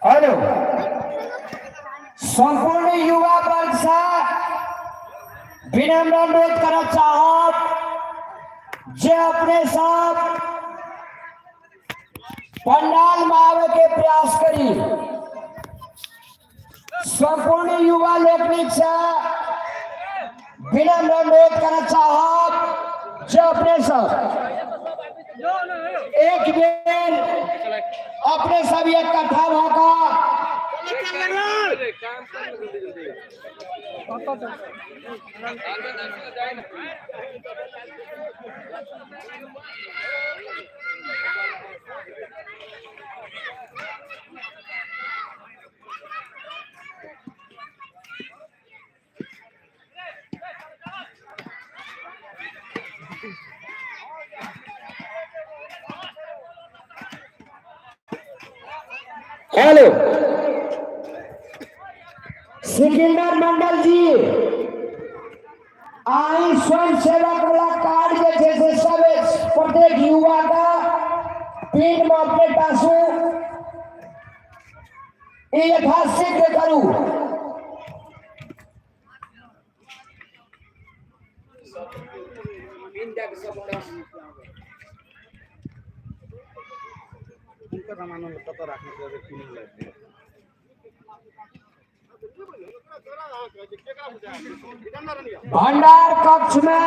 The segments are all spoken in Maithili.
हेलो, संपूर्ण युवा वर्ग से विनम्र अनुरोध करना चाहब जे अपने सब पंडाल में आवे के प्रयास करी। संपूर्ण युवा लोकनिक से विनम्र अनुरोध करना चाहब जे अपने सब एक बेर अपने सब इकट्ठा भऽ कऽ हेलो सिकंदर मंडल जी, आई स्वयं सेवक वाला कार्ड जे छै से सब प्रत्येक युवा का पिंड में अपने टासू, ई यथाशीघ्र करू। भंडार कक्ष में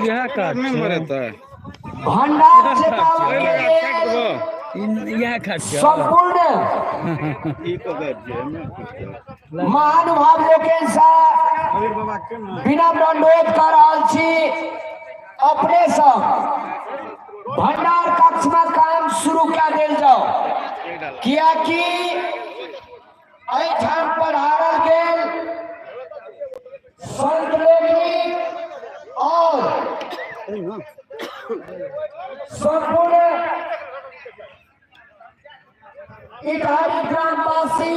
इएह काज छै। भंडार चेतावनी के लेल इएह काज छै। संपूर्ण महानुभाव लोकनि से विनम्र अनुरोध कर रहल छी, अपने सब भंडार कक्ष में काम शुरू कए देल जाओ, कियाकि एहिठाम पधारल गेल संत लोकनि और संपूर्ण इटहरी ग्रामवासी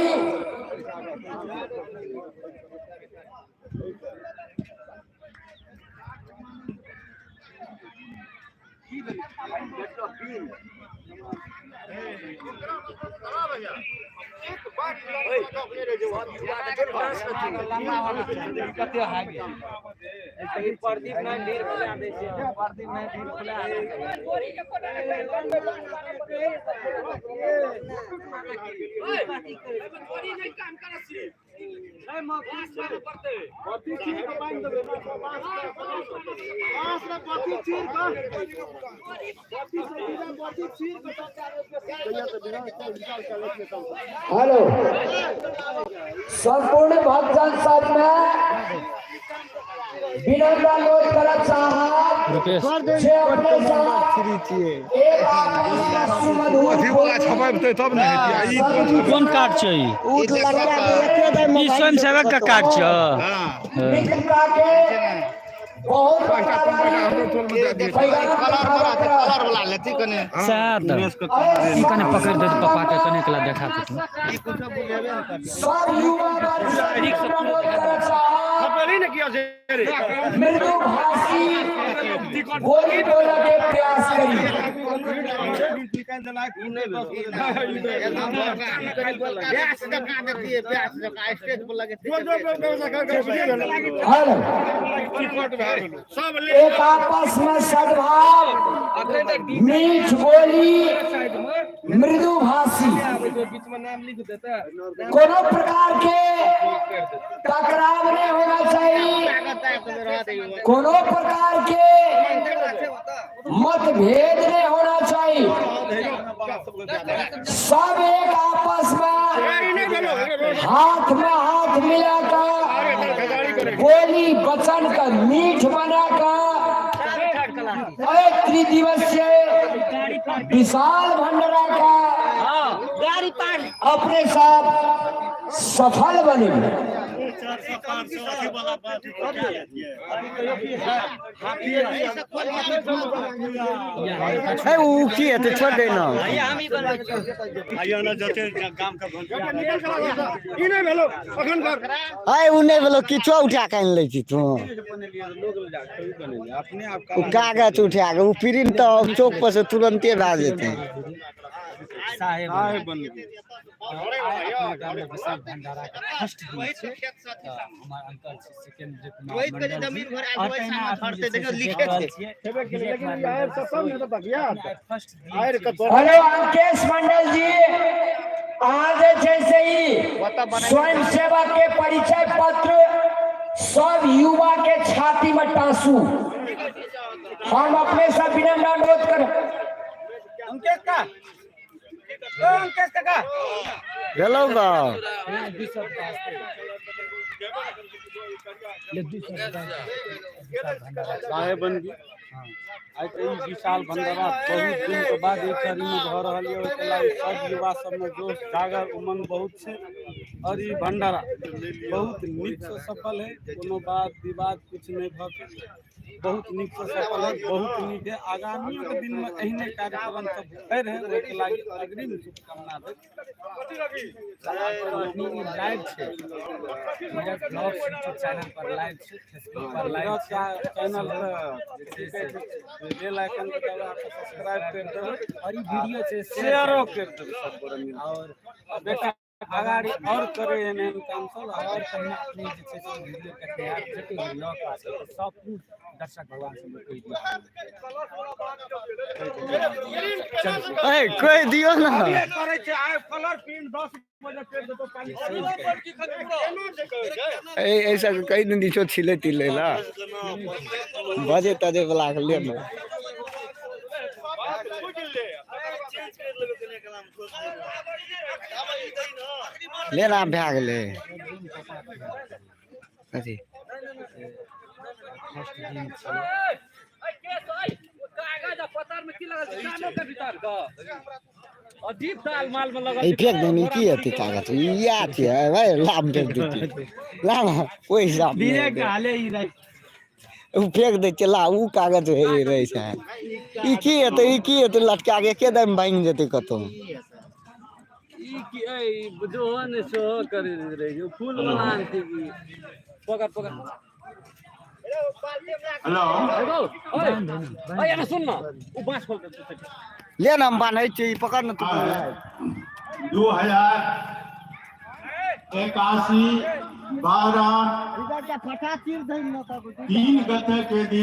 हेलो, संपूर्ण भक्तजन सब में विनम्र अनुरोध करब साहब रुपेश जे अपने सब एक आपस में सुमधुर अथी वाला छपेतै तब ने हेतै ई कोन कार्ड छै ई? ई स्वयं सेवक का कार्ड छै। मित्रता के बहुत सएह तऽ ई कने पकड़ि देत पप्पा के, कने कला देखा देत। सब युवा वर्ग से विनम्र अनुरोध करब साहब, मृदु भाषी बोली बोला के प्रयास करी। हेलो, एक आपस में सद्भाव, मीठ बोली, मृदु भाषी, कोनो प्रकार के टकराव नहीं होना चाहिए, कोनो प्रकार के मतभेद नहीं होना चाहिए। सब एक आपस में हाथ में हाथ मिलाकर, बोली वचन का मीठ बनाकर एक त्रिदिवसीय विशाल भंडारा का अपने साथ सफल बने। है उ की हेतै छोड़ दे ना। है उ नहि भेलो किछो उठा के आनि लै छी तू। उ कागज उठा के उ प्रिंट तऽ चौक पर से तुरंते भए जेतै। साहेब आइ अपना गाममे विशाल भंडाराके फर्स्ट दिन छै। तऽ हमर अंकल छै सेकेंड कुमार मंडल जी। और तहिना अपने जे छै से देख रहल छियै विजय कुमार मंडल जी सेहो आइ फर्स्ट दिन छै। हेलो अंकेश मंडल जी, अहाँ जे छै से ई स्वयं सेवक के परिचय पत्र सब युवा के छाती में टांसू। हम अपने से विनम्र अनुरोध कर भेलौ गऽ। 200 रुपया ले, 200 रुपया विशाल भंडारा छै। साहेबबंदी आइ तऽ ई विशाल भंडारा बहुत दिनके बाद एक शरीरमे भऽ रहल यऽ। ओहिके लागि सब युवा सबमे जोश जागर उमंग बहुत छै और ई भंडारा बहुत नीकसँ सफल है। कोनो बात विवाद किछु नहि भऽ के बहुत नीकसँ सफल है, बहुत नीक है। आगामियोके दिनमे एहने कार्यक्रम सब होइ रहै, ओहिके लागि अग्रिम शुभकामना दैत। अखनी ई लाइव छै, नीरज ब्लॉग्स यूट्यूब चैनल पर लाइव छै, फेसबुक पर लाइव छै। चैनल जे छै से बेल आइकन के दबा के सब्सक्राइब कर देबै और ई वीडियो छै शेयरो कर देबै सब गोरे मिल और बेटा अगाडि और करे एहन एहन काम सब। और तहिना अपने जे छै से वीडियो देखनिहार जते भी लग पास के सब पूर्ण दर्शक भगवान से कहि दियौ। ऐ कहि दियौ ना। करै छै आइ कलर प्रिंट 10 बजे कर देतो पानि। ऐ ऐसा कहि दिन दिछो छिले तिले ला बजे तजे वाला के ले ना। ले ना भए गेलै कथी। फर्स्ट दिन छै। ई फेक देनी की हेतै कागज ई इएह छियै भाइ लाम फेक देतै ला ना ओहि हिसाब मे उ फेक दै छै ला उ कागज हे रहै छै। ई की हेतै ई की हेतै लटका के एके दाम भाङि जेतै कतौ। ई की ऐ जो ने सो करे रहे जो फूल वाला आनती की पकड़ पकड़। हेलो ओए ओए एने सुन न उ बांस खोल दे। ले ना हम बान्है छियै ई पकड़ न तू। 2081 12 3 गते के दिन।